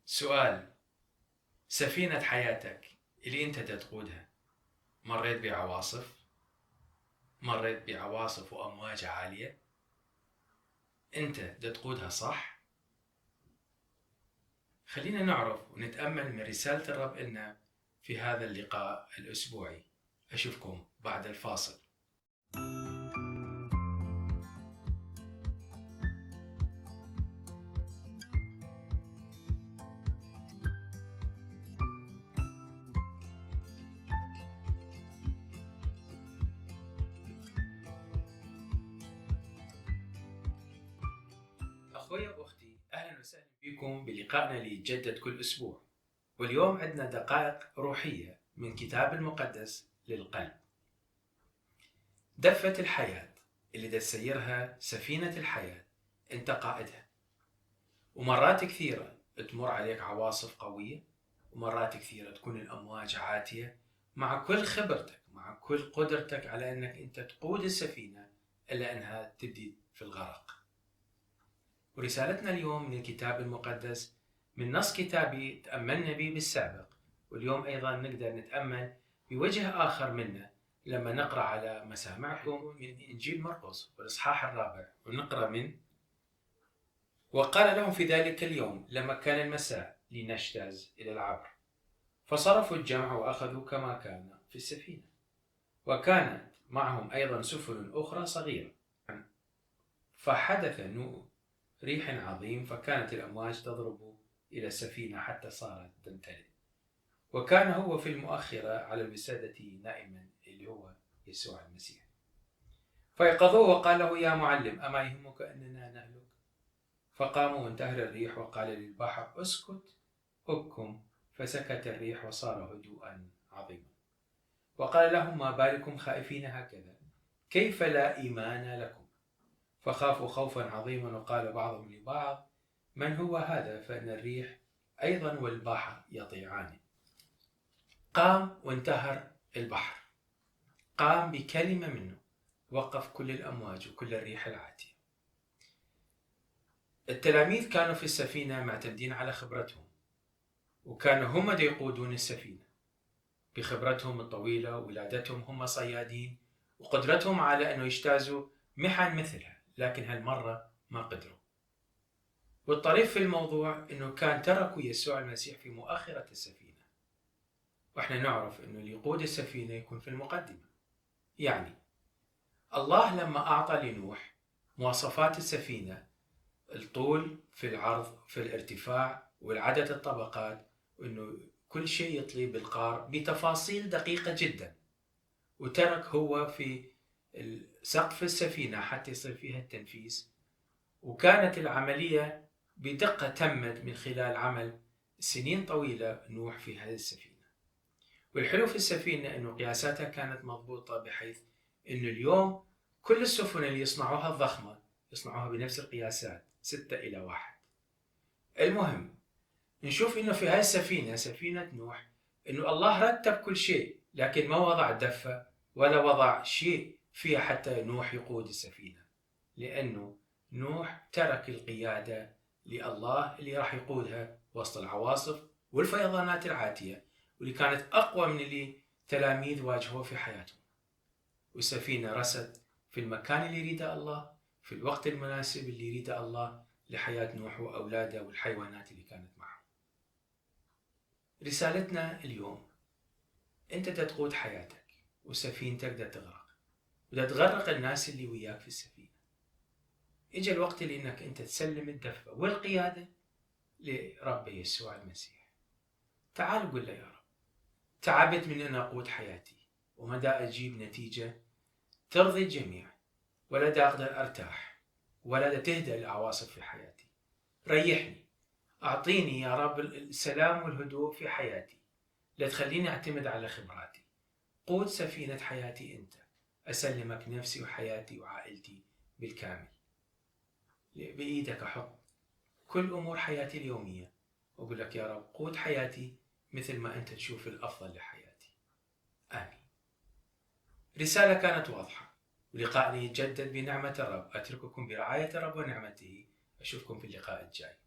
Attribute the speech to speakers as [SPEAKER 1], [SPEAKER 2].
[SPEAKER 1] سؤال: سفينة حياتك اللي انت تقودها مريت بعواصف؟ مريت بعواصف وأمواج عالية؟ انت تقودها صح؟ خلينا نعرف ونتأمل من رسالة الرب لنا في هذا اللقاء الأسبوعي. أشوفكم بعد الفاصل. أخوي وأختي، أهلا وسهلا بكم بلقائنا اللي يتجدد كل أسبوع. واليوم عندنا دقائق روحية من كتاب المقدس للقلب. دفة الحياة اللي تسيرها سفينة الحياة انت قائدها، ومرات كثيرة تمر عليك عواصف قوية، ومرات كثيرة تكون الأمواج عاتية. مع كل خبرتك، مع كل قدرتك على أنك أنت تقود السفينة، إلا أنها تبدي في الغرق. ورسالتنا اليوم من الكتاب المقدس من نص كتابي تأملنا به بالسابق، واليوم أيضا نقدر نتأمل بوجه آخر منه لما نقرأ على مسامعكم من إنجيل مرقس والإصحاح 4، ونقرأ من: وقال لهم في ذلك اليوم لما كان المساء لنجتاز إلى العبر، فصرفوا الجمع وأخذوا كما كان في السفينة، وكانت معهم أيضا سفن أخرى صغيرة. فحدث ريح عظيم، فكانت الأمواج تضرب إلى السفينة حتى صارت تمتلئ، وكان هو في المؤخرة على الوسادة نائما، اللي هو يسوع المسيح. فيقظوه وقال له: يا معلم، أما يهمك أننا نهلك؟ فقام وانتهر الريح وقال للبحر: اسكت أبكم، فسكت الريح وصار هدوءا عظيما. وقال لهم: ما بالكم خائفين هكذا؟ كيف لا إيمان لكم؟ فخافوا خوفا عظيما، وقال بعضهم لبعض: من هو هذا؟ فإن الريح أيضا والبحر يطيعان. قام وانتهر البحر، قام بكلمة منه وقف كل الأمواج وكل الريح العاتية. التلاميذ كانوا في السفينة معتمدين على خبرتهم، وكانوا هم يقودون السفينة بخبرتهم الطويلة، وولادتهم هم صيادين، وقدرتهم على أنه يجتازوا محن مثلها، لكن هالمرة ما قدروا. والطريف في الموضوع أنه كان تركوا يسوع المسيح في مؤخرة السفينة، وإحنا نعرف أنه اللي يقود السفينة يكون في المقدمة. يعني الله لما أعطى لنوح مواصفات السفينة، الطول في العرض في الارتفاع والعدد الطبقات، وأنه كل شيء يطلي بالقار بتفاصيل دقيقة جدا، وترك هو في سقف السفينة حتى يصير فيها التنفيذ. وكانت العملية بدقة تمت من خلال عمل سنين طويلة نوح في هذه السفينة. والحلو في السفينة أنه قياساتها كانت مضبوطة، بحيث أنه اليوم كل السفن اللي يصنعوها الضخمة يصنعوها بنفس القياسات 6:1. المهم نشوف أنه في هذه السفينة، سفينة نوح، أنه الله رتب كل شيء، لكن ما وضع دفة ولا وضع شيء فيها حتى نوح يقود السفينة، لأنه نوح ترك القيادة لله اللي راح يقودها وسط العواصف والفيضانات العاتية، واللي كانت أقوى من اللي تلاميذ واجهوه في حياتهم. والسفينة رست في المكان اللي يريده الله، في الوقت المناسب اللي يريده الله لحياة نوح وأولاده والحيوانات اللي كانت معه. رسالتنا اليوم: أنت تقود حياتك، وسفينتك دا تغرق، ودا تغرق الناس اللي وياك في السفينة. إجا الوقت اللي إنك أنت تسلم الدفة والقيادة لرب يسوع المسيح. تعال قل له: يا رب، تعبت من أن أقود حياتي، ومدى أجيب نتيجة ترضي الجميع، ولا دا أقدر أرتاح، ولا دا تهدأ العواصف في حياتي. ريحني، أعطيني يا رب السلام والهدوء في حياتي، لا تخليني أعتمد على خبراتي. قود سفينة حياتي أنت، أسلمك نفسي وحياتي وعائلتي بالكامل. بإيدك أحط كل أمور حياتي اليومية، وأقول لك: يا رب، قود حياتي مثل ما أنت تشوف الأفضل لحياتي. آمين. رسالة كانت واضحة، ولقاءنا يتجدد بنعمة الرب. أترككم برعاية الرب ونعمته. أشوفكم في اللقاء الجاي.